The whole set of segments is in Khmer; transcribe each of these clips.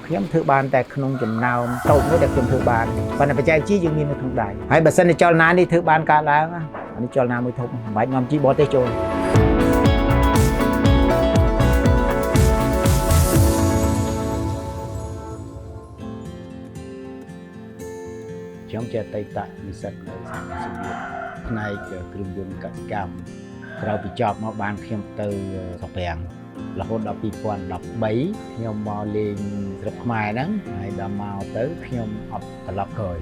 ខ្ញុំធ្វើបានតែក្នុងចំណោមតូចមួយដែលខ្ញុំធ្វើបានប៉ុន្តែបច្ចេកវិទ្យាយើងមាននៅក្នុងដៃហើយបើសិនជាចលនានេះធ្វើបានកើតឡើងអានេះចលនាមួយធំមិនបាច់នាំជីបរទេសចូលខ្ញុំជាអតីតនិស្សិតនៅសហគមន៍សូវៀតផ្នែកគ្រឿងយន្តកសិកម្មក្រោយពីចប់មកបានខ្ញុំទៅស្រុកប្រាំងរហូតដល់2013ខ្ញុំមកលេងស្រុកខ្មែរហ្នឹងហើយដល់មកទៅខ្ញុំអត់ត្រឡប់ក្រោយ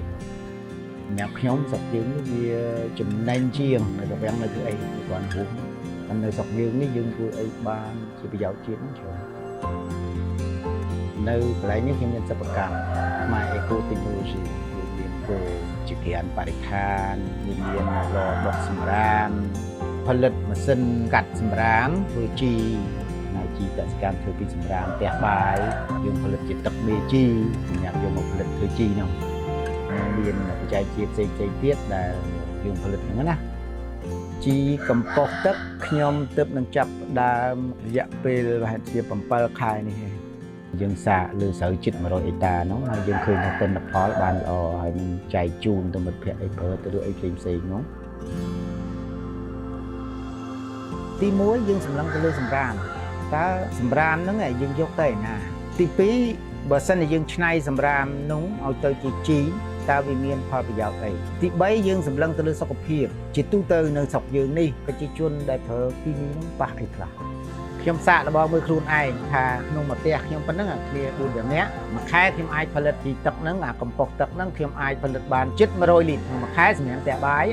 សម្រាប់ខ្ញុំស្រុកយើងនេះវាចំណេញជាងនៅស្រុកប្រាំងនៅធ្វើអីគាត់ហួសតែនៅស្រុកយើងនេះយើងធ្វើអីបានជាប្រយោជន៍ជាតិហ្នឹងច្រើននៅកន្លែងនេះខ្ញុំមានសិប្បកម្មខ្មែរ Eco Technology យើងមានគោជាក្រានបរិស្ថានមានឡដុសសម្រាមផលិតម៉ាស៊ីនកាត់សម្រាមធ្វើជីផ្នែកជីកសិកម្មធ្វើពីសម្រាមផ្ទះបាយយើងផលិតជាទឹកមេជីសម្រាប់យកមកផលិតធ្វើជីហ្នឹងមានបច្ចេកវិទ្យាផ្សេងៗទៀតដែលយើងផលិតហ្នឹងណាជីកំប៉ុស្តទឹកខ្ញុំទើបនឹងចាប់ផ្ដើមរយៈពេលប្រហែលជា7ខែនេះឯងយើងសាកលើស្រូវជិត100ហិកតាហ្នឹងហើយយើងឃើញថាទិន្នផលបានល្អហើយនឹងចែកជូនទៅមិត្តភ័ក្តិអីប្រើទៅឬអីផ្សេងផ្សេងហ្នឹងទី1យើងសម្លឹងទៅលើសម្រាមតើសម្រាមហ្នឹងយើងយកទៅឯណាទី2បើសិនជាយើងច្នៃសម្រាមនោះឲ្យទៅជាជីតើវាមានផលប្រយោជន៍អីទី3យើងសម្លឹងទៅលើសុខភាពជាទូទៅនៅស្រុកយើងនេះប្រជាជនដែលប្រើគីមីហ្នឹងប៉ះអីខ្លះខ្ញុំសាកល្បងមើលខ្លួនឯងថាក្នុងមួយផ្ទះខ្ញុំប៉ុណ្ណឹងគ្នា4-5នាក់មួយខែខ្ញុំអាចផលិតពីទឹកហ្នឹងអាកំប៉ុស្តទឹកហ្នឹងខ្ញុំអាចផលិតបានជិត100លីត្រក្នុងមួយខែសម្រាប់ផ្ទះបាយ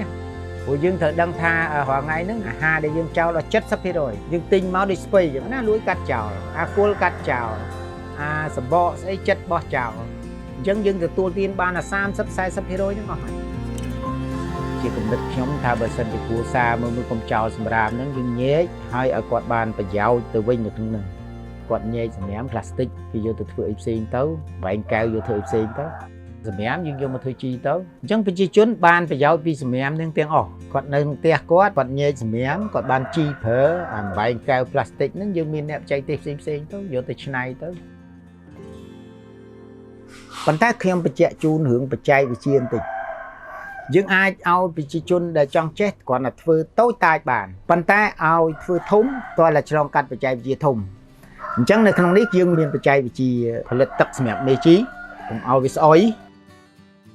ព្រោះយើងត្រូវដឹងថារាល់ថ្ងៃហ្នឹងអាហារដែលយើងចោលដល់70%យើងទិញមកដូចស្ពៃចឹងណាលួយកាត់ចោលអាគល់កាត់ចោលអាសបកស្អីចិត្តបោះចោលអញ្ចឹងយើងទទួលទានបានអា30-40%ហ្នឹងអស់ហើយជាគំនិតខ្ញុំថាបើសិនជាគ្រួសារមើលកុំចោលសម្រាមហ្នឹងយើងញែកហើយឲ្យគាត់បានប្រយោជន៍ទៅវិញនៅក្នុងហ្នឹងគាត់ញែកសម្រាមផ្លាស្ទិកគេយកទៅធ្វើអីផ្សេងទៅបែងកែវយកធ្វើអីផ្សេងទៅសម្រាមយើងយកមកធ្វើជីទៅអញ្ចឹងប្រជាជនបានប្រយោជន៍ពីសម្រាមនឹងទាំងអស់គាត់នៅក្នុងផ្ទះគាត់គាត់ញែកសម្រាមគាត់បានជីប្រើអាបែងកែវផ្លាស្ទិកហ្នឹងយើងមានអ្នកបច្ចេកទេសផ្សេងៗទៅយកទៅច្នៃទៅប៉ុន្តែខ្ញុំបញ្ជាក់ជូនរឿងបច្ចេកវិទ្យាបន្តិចយើងអាចឲ្យប្រជាជនដែលចង់ចេះគ្រាន់តែធ្វើតូចតាចបានប៉ុន្តែឲ្យធ្វើធំទាល់តែឆ្លងកាត់បច្ចេកវិទ្យាធំអញ្ចឹងនៅក្នុងនេះយើងមានបច្ចេកវិទ្យាផលិតទឹកសម្រាប់មេជីកុំឲ្យវាស្អុយ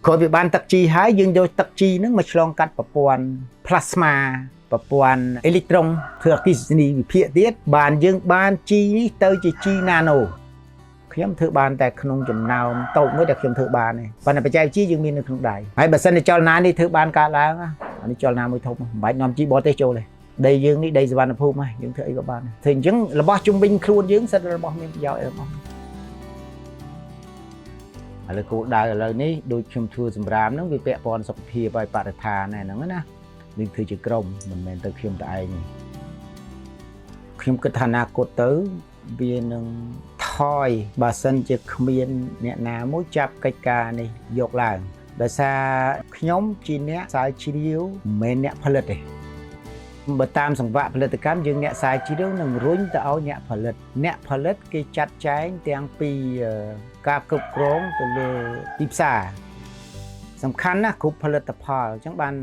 ក្រោយពីបានទឹកជីហើយយើងយកទឹកជីហ្នឹងមកឆ្លងកាត់ប្រព័ន្ធផ្លាស្មាប្រព័ន្ធអេឡិចត្រូនធ្វើអគ្គិសនីវិភាគទៀតបានយើងបានជីនេះទៅជាជីណាណូខ្ញុំធ្វើបានតែក្នុងចំណោមតូចមួយដែលខ្ញុំធ្វើបានទេប៉ុន្តែបច្ចេកវិទ្យាយើងមាននៅក្នុងដៃហើយបើសិនជាចលនានេះធ្វើបានកើតឡើងអានេះចលនាមួយធំមិនបាច់នាំជីបរទេសចូលទេដីយើងនេះដីសុវណ្ណភូមិហើយយើងធ្វើអីក៏បានធ្វើអញ្ចឹងរបស់ជំនាញខ្លួនយើងសិតរបស់មានប្រយោជន៍អីរបស់ឥឡូវគោលដៅឥឡូវនេះដូចខ្ញុំធ្វើសម្រាមហ្នឹងវាពាក់ព័ន្ធសុខភាពហើយបរិស្ថានហ្នឹងណាយើងធ្វើជាក្រុមមិនមែនទៅខ្ញុំតែឯងទេខ្ញុំគិតថាអនាគតទៅវានឹងថយបើសិនជាគ្មានអ្នកណាមួយចាប់កិច្ចការនេះយកឡើងដោយសារខ្ញុំជាអ្នកស្រាវជ្រាវមិនមែនអ្នកផលិតទេបើតាមសង្វាក់ផលិតកម្មយើងអ្នកស្រាវជ្រាវនឹងរុញទៅឲ្យអ្នកផលិតអ្នកផលិតគេចាត់ចែងទាំងពីការគ្រប់គ្រងទៅលើទីផ្សារសំខាន់ណាស់គ្រប់ផលិតផលអញ្ចឹងបាន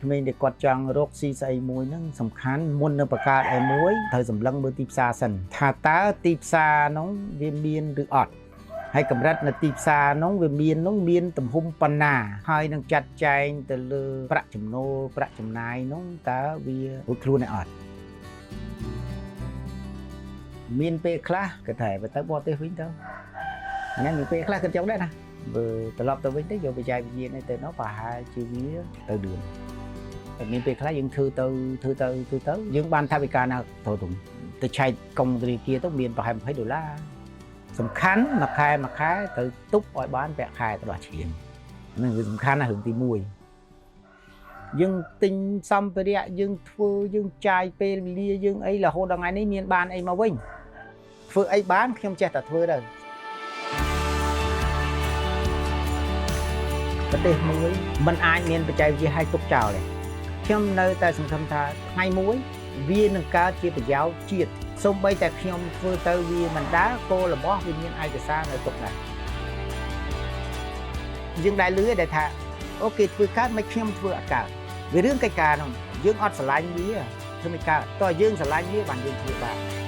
ក្មេងៗដែលគាត់ចង់រកស៊ីស្អីមួយហ្នឹងសំខាន់មុននឹងបង្កើតអីមួយត្រូវសម្លឹងមើលទីផ្សារសិនថាតើទីផ្សារហ្នឹងវាមានឬអត់ហើយកម្រិតនៅទីផ្សារហ្នឹងវាមានហ្នឹងមានទំហំប៉ុណ្ណាហើយនឹងចាត់ចែងទៅលើប្រាក់ចំណូលប្រាក់ចំណាយហ្នឹងតើវារួចខ្លួនឬអត់មានពេលខ្លះគេថាបើទៅបរទេសវិញទៅអានេះមានពេលខ្លះគេចង់ដែរណាបើត្រឡប់ទៅវិញទៅយកបច្ចេកវិទ្យានេះទៅនោះប្រហែលជាវាទៅលឿនតែមានពេលខ្លះយើងធ្វើទៅធ្វើទៅធ្វើទៅយើងបានថវិកាណាទៅទៅឆែកកុងធនាគារទៅមានប្រហែល20ដុល្លារសំខាន់មួយខែមួយខែទៅទប់ឲ្យបានប្រាក់ខែទៅដល់ឈាមហ្នឹងគឺសំខាន់ណាស់រឿងទី1យើងទិញសម្ភារៈយើងធ្វើយើងចាយពេលវេលាយើងអីរហូតដល់ថ្ងៃនេះមានបានអីមកវិញធ្វើអីបានខ្ញុំចេះតែធ្វើទៅប្រទេសមួយมันអាចមានបច្ចេកវិទ្យាឲ្យទុកចោលទេខ្ញុំនៅតែសង្ឃឹមថាថ្ងៃមួយវានឹងកើតជាប្រយោជន៍ជាតិ សូម្បីតែខ្ញុំធ្វើទៅវាមិនដើរគោលរបស់វាមានឯកសារនៅទុកដែរយើងដែលលឺដែលថាអូគេធ្វើកើតមិនខ្ញុំធ្វើអត់កើតវារឿងកិច្ចការនោះយើងអត់ស្រឡាញ់វាធ្វើមិនកើតតើយើងស្រឡាញ់វាបានយើងធ្វើបាន។